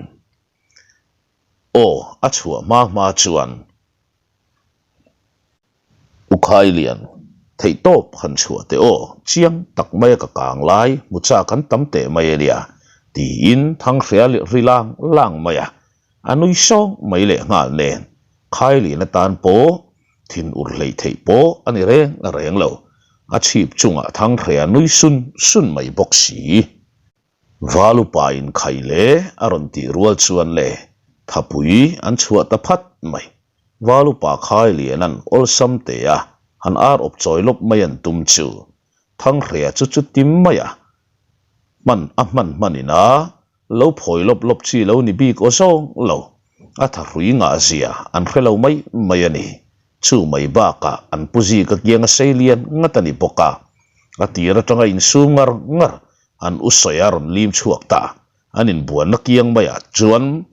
Aw, a chhuah hma hma chuan U Khailian, theihtawp han chhuah teh aw, chiang tak maia ka kang lai, hmu chak an tam teh mai a nia, tiin Thanghria ri lang lang mai a, a nui sawng mai leh nghal nen, Khailian atan pawh thin ur hleih theih pawh a ni reng reng lo, a chhip chungah Thanghria nui sun sun mai bawk si. Valupa inkhai le a rawn tih rual chuan le thapui an chhuah ta phat mai. Valupa khai lian an awlsam te a, han ar awp chawi lawp mai an tum chu. Thanghria chu chuti mai a, hman a hman hman ina lo phawi lawp lawp chi lo ni bik aw zawng lo, a thahrui ngah zia an hre lo mai mai a ni. Chu mai bakah an pu zika kianga sei lian ngat a ni bawk a, a tir atanga insum ngar ngar An u sawi a rawn lim chhuak ta, an inbuanna kiang maiah chuan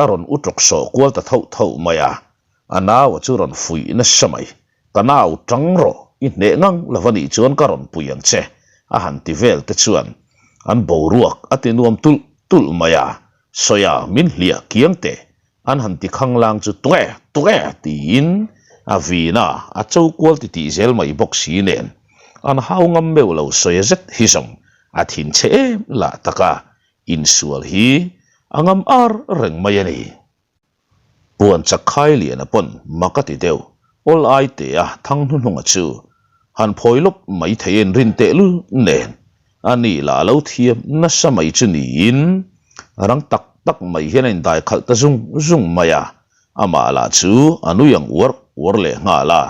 a rawn u tawk sawh kual ta thauh thauh mai a, a naua chu rawn fuih nasa mai, Ka nau tang rawh, i hneh ngang lo va nih chuan ka rawn pui ang che, a han ti vel te chuan an boruak a ti nuam tulh tulh mai a, Sawia min hliah kiang teh, An han ti khanglang chu tuke tuke tiin a vin a, a cho kual ti tih zel mai bawk si nen an hau ngam meuh lo sawi zet hi zawng a thin chhe em lah tak a, insual hi a ngam ar reng mai a ni. Puan chak khai liana pawn mak a ti deuh, awl ai te a thang hnuhnunga chu han phawi lawp mai thei en rin tehlul nen A ni lah a lo thiam nasa mai chu niin rang tak tak mai hian a indai khalh ta zung zung mai a, amah lah chu a nui ang uar uar leh nghal a.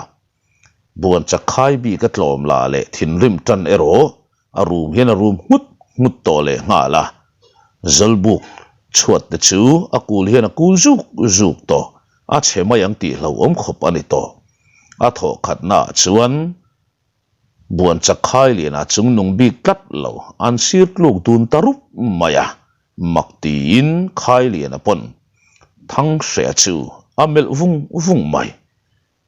Buan chak khai bik a tlawm lah leh thinrim tan erawh a rum hian a rum nghut nghut tawh leh nghal a. Zawlbuk chhuat te chu a kul hian a kul zuk zuk tawh, a chhe mai ang tih hlauhawm khawp a ni tawh. A thawh khatnaah chuan Buan chak khai lianah chung nung bik tlat lo an sir tluk dun ta rup mai a. Mak tiin Khailiana pawn Thanghrea chu a melh vung vung mai.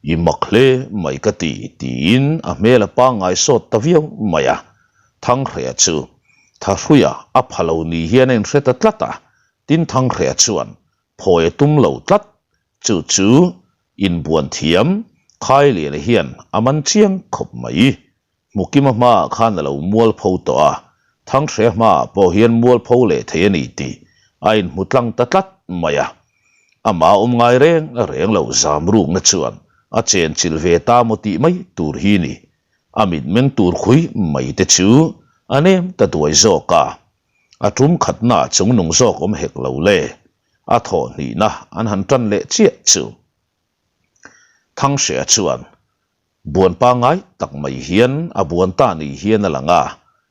I mak hle mai ka ti, tiin a hmel a pangngai sawt ta viau mai a. Thanghrea chu Thahruia a pha lo ni hian a inhre ta tlat a, tin Thanghrea chuan phawi a tum lo tlat. Chu chu inbuan thiam Khailiana hian a man chiang khawp mai. Hmukima hmaah khan a lo mualpho tawh a, Thanghrea hmaah pawh hian mualpho leh thei a ni tih a inhmu tlang ta tlat mai a. Amah awm ngai reng reng lo zam rukna chuan a chenchilh ve ta maw tih mai tur hi ni. A mitmeng tur khui mai te chu a nem ta duai zawk a. A tum khatna chungnung zawk awm hek lo le. A thawh hnihna an han tan leh chiah chu. Thanghrea chuan Buan pangngai tak mai hian a buan ta ni hian a lang a,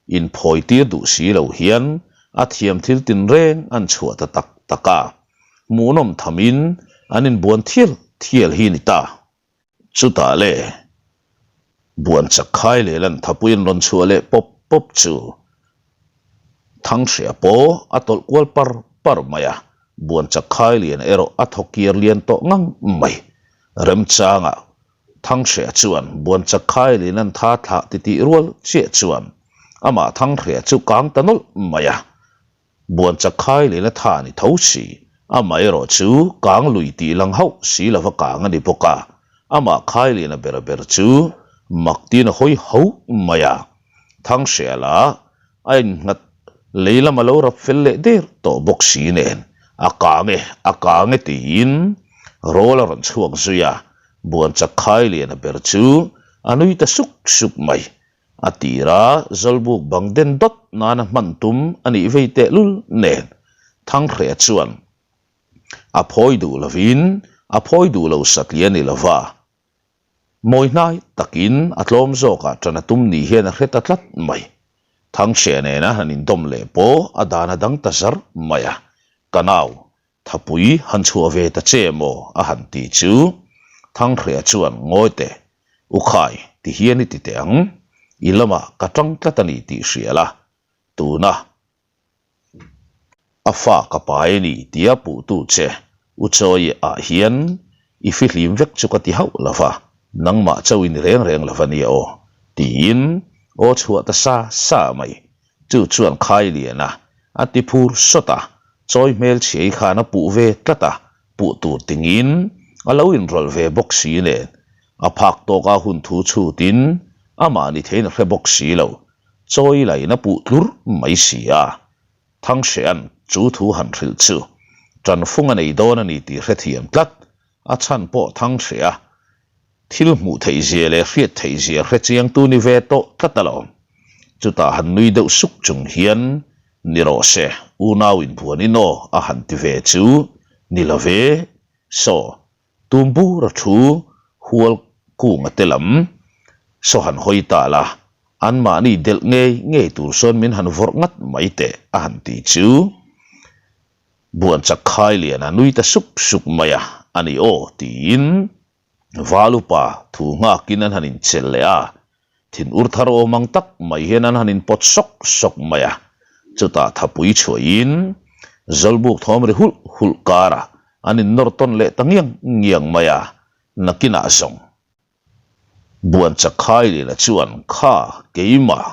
inphawi tir duh si lo hian a thiam thil tinreng an chhuah ta tak tak a, hmuhnawm thamin an inbuan thial thial hi ni ta. Chutah le, buan chak khai leh lan thapui an rawn chhuah leh pawp pawp chu Thanghria pawh a tawlh kual par par mai a, buan chak khai lian erawh a thaw kiar lian tawh ngang mai. Remchangah Thanghria chuan buan chak khai lian an tha thlah titih rual chiah chuan amah Thanghria chu kang ta nawlh mai a, buan chak khai lian a tha ni tho si, amah erawh chu kang lui tih lang hauh si lova kang a ni bawk a, amah khai lian a ber ber chu mak tiin a hawi ho mai a. Thanghria lah a innghat lei lam a lo rap fel leh der tawh bawk si nen a kang e, a kang e tiin rawl a rawn chhuak zui a, Buanchak Khailiana ber chu a nui ta suk suk mai. A tira Zawlbuk bang den dawt nana hman tum a nih vei tehlul nen Thanghrea chuan a phawi duh lovin a phawi duh lo satliah a ni lova, Mawi hnai takin a tlawm zawkah ṭan a tum ni hian a hre ta tlat mai. Thangchhia nena han indawm leh pawh a dan a dang ta zar mai a, Ka nau, thapui han chhuah ve ta che maw? a han ti chu Thanghria chuan ngawi teh, U Khai, ti hian i ti teh ang, i lamah ka ṭang tlat a ni tih hria la, tuna A fa ka pai a ni tia puhtu che U Chawi ah hian i fihlim vek chu ka ti hauh lo va, nangmah chauh i ni reng reng lo va nia aw, tiin aw chhuah ta sa sa mai. Chu chuan khai lian a, a ti phur sawt a, chawi hmelchhiai khan a puh ve tlat a, puh tur tingin a lo inrawlh ve bawk si nen, a phak tawka hun thu chhutin amah ni theiin a hre bawk si lo. Chawi lain a puh tlur mai si a, Thangsean chu thu han hrilh chu tanfung a nei dawn a ni tih hrethiam tlat, a chhan pawh Thangsea thil hmuh theih zia leh hriat theih zia hre chiangtu ni ve tawh tlat alawm. Chutah han nui deuh suk chung hian ni rawh se, unau inbuan in aw a han ti ve chu ni lo ve, saw Tum bur a thu hual kunga te lam saw han hawi ta la, anmahni delh ngei ngei tur sawn min han vawrh ngat mai teh a han ti chu Buanchak Khailiana nui ta sup sup mai a, a ni aw tiin Valupa thu nghakin an han inchel leh a, Thin ur thar awm ang tak mai hian an han inpawt sawk sawk mai a, chutah thapui chhuahin Zawlbuk thawm ri hulh hulh karah an innawr tawn leh ta ngiang ngiang mai a, nakinah zawng. Buanchak Khailiana chuan, Kha, keimah,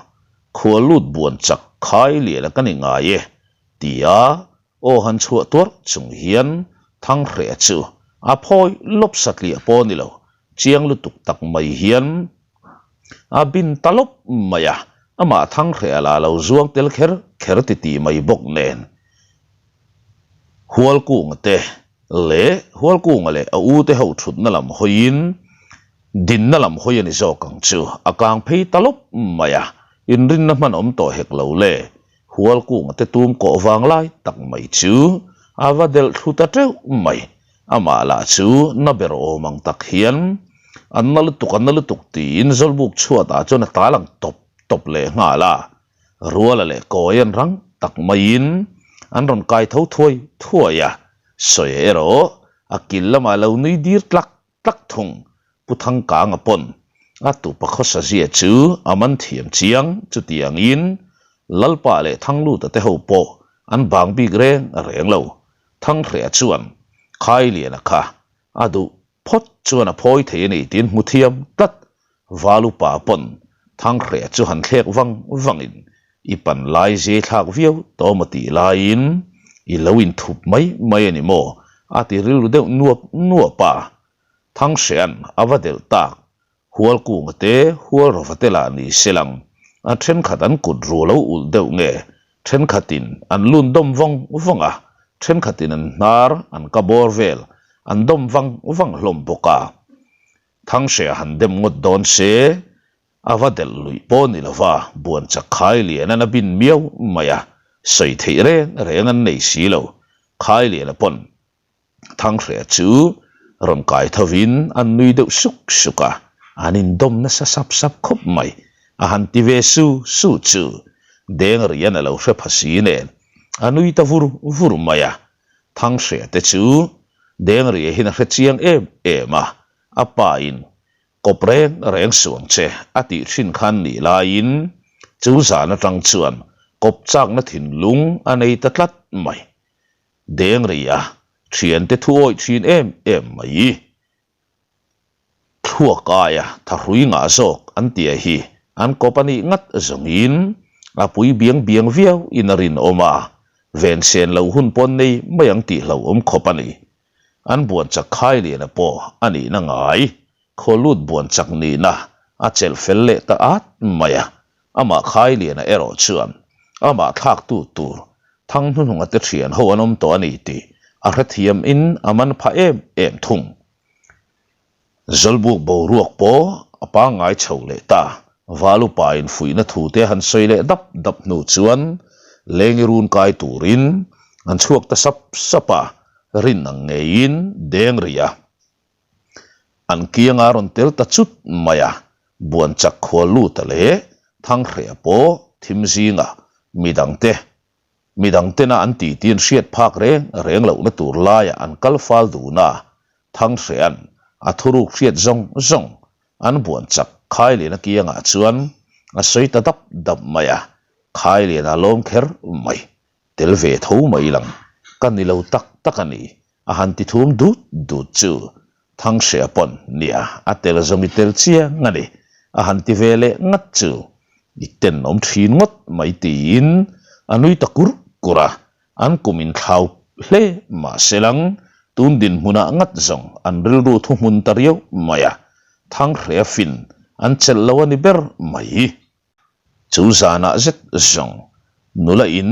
khua lut Buanchak Khailiana ka ni ngai e, tia Aw han chhuah tuarh chung hian Thanghreh chu a phawi lawp satliah pawh a ni lo, chiang lutuk tak mai hian a bin ta lawp mai a, amah Thanghreh a la lo zuang tel kher kher titih mai bawk nen Hualkunga te leh Hualkunga leh a u te ho thutna lam hawiin dinna lam hawi a ni zawk ang chu a kang phei ta lawp mai a, inrinna hman awm tawh hek lo le. Hualkunga te tum kawh vang lai tak mai chu a va delh thlu ta teuh mai. Amah lah chu na ber awm ang tak hian an na lutuk an na lutuk tiin Zawlbuk chhuatah chuan a tal ang tawp tawp leh nghal a. Ruala leh kawi an rang tak maiin an rawn kai tho thuai thuai a, sawi erawh a kil lamah lo nui dir tlak tlak thung. Pu Thangkanga pawn a tupa khawsa zia chu a man thiam chiang chutiangin Lalpa leh Thangluta te ho pawh an bang bik reng reng lo. Thanghreh chuan Khailiana kha a duh phawt chuan a phawi thei a ni tiin hmu thiam tlat. Valupa pawn Thanghreh chu han thlek vang vangin i pan lai zia thlak viau tawh maw tih laiin i lo inthup mai mai a ni maw? a ti rilru deuh nuap nuap a. Thanghreh'an a va delh tak Hualkunga te, Hualrova te lah ni se lang, a thenkhat an kut ru lo ulh deuh nge, thenkhatin an lun dawm vawng vawng a, thenkhatin an hnar an ka bawr vel an dawm vang vang hlawm bawk a. Thanghreh a han dem ngawt dawn se, a va delh luih pawh ni lova buan chak khai lian an a bin miau mai a, sawi theih reng reng an nei si lo, khai lian a pawn Thanghreh chu rawn kai thovin an nui deuh suk suk a, an indawm nasa sap sap khawp mai. A han ti ve su su chu Dengrian a lo hre pha si nen a nui ta vur vur mai a. Thanghreh te chu Dengria hian a hre chiang em em a, a pa in kawp reng reng suang che a tih thin khan nih laiin chu zan atang chuan kawp chakna thinlung a nei ta tlat mai. Deng rih a, thiante thu awih thin em em mai. Thluak aia thahrui ngah zawk an tia hi an kawp a nih ngat zawngin a pui biang biang viau in a rinawm a, vensen lo hun pawn nei mai ang tih hlauhawm khawp a ni. An buan chak khai liana pawh a nihna ngai, khawlut buan chak nihna a chelh fel leh ta at mai a, Amah Khailiana erawh chuan amah thlaktu tur Thanghnunhunga te thian ho an awm tawh a ni tih a hrethiam in a man phah em em thung. Zawlbuk boruak pawh a pangngai chho leh ta. Valupa in fuihna thu te han sawi leh dap dap hnu chuan lengi run kai turin an chhuak ta sap sap a, rin ang ngeiin deng rih a. An kianga rawn tel ta chut mai a, Buanchak khua luta leh Thanghreh pawh thim zinga midangte midangtena an titi an hriat phak reng reng lohna tur laiah an kal fal dun a, Thanghreha'n a thuruk hriat zawng zawng an Buanchak Khailiana kiangah chuan a sawi ta dap dap mai a, Khailiana lawm kher mai tel ve tho mai lang ka ni lo tak tak a ni. A han ti thum dut dut chu Thanghreh pawn nia a tel zawng i tel chiang a ni. A han ti ve leh ngat chu i tenawm thin ngawt mai tiin a nui ta kur kur a, an kum in thlau hle mahse lang tun dinhmunah ngat zawng an rilru thuhmun ta riau mai a, Thanghreh fin an chelh lo a ni ber mai. Chu zanah zet zawng nula in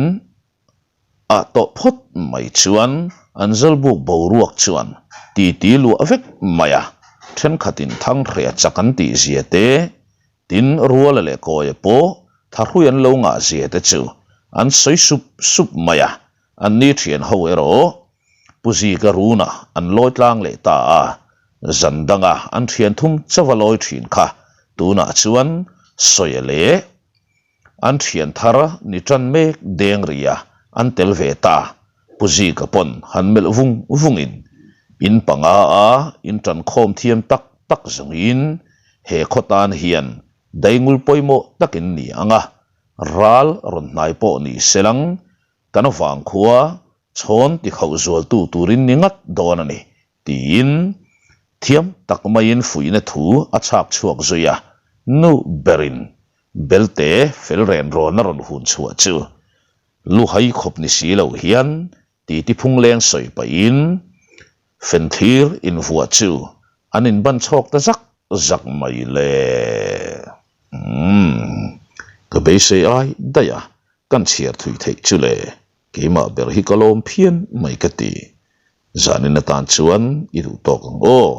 ah tawh phawt mai chuan an zawlbuk boruak chuan titi luah vek mai a, thenkhatin Thanghreh chak an tih zia te, tin Ruala leh Kawia pawh thahrui an lo ngah zia te chu an sawi sup sup mai a, an ni thian ho erawh Pu Zika runa an lawi tlang leh ta a, zan danga an thian thum chauha lawi thin kha tunah chuan Sawia leh an thian thar ni tan mek deng ria an tel ve ta. Pu Zika pawn han melh vung vungin in panga a in tan khawm thiam tak tak zawngin he khaw tan hian daingul pawimawh takin ni ang a, ral rawn hnai pawh ni selang Kan vangkhua chhawn ti khauh zualtu turin ni ngat dawn a ni, tiin thiam tak maiin fuihna thu a chhak chhuak zui a, nu berin belte fel ren rawn a rawn hun chhuah chu luhai khawp ni si lo hian titi phungleng sawi pahin fenthlir invuah chu an inban chhawk ta zak zak mai le. Umm, ka beisei ai daih a, Kan chhiar thui theih chu le, keimah ber hi ka lawm phian mai ka ti. Zanin atan chuan i duh tawk ang aw.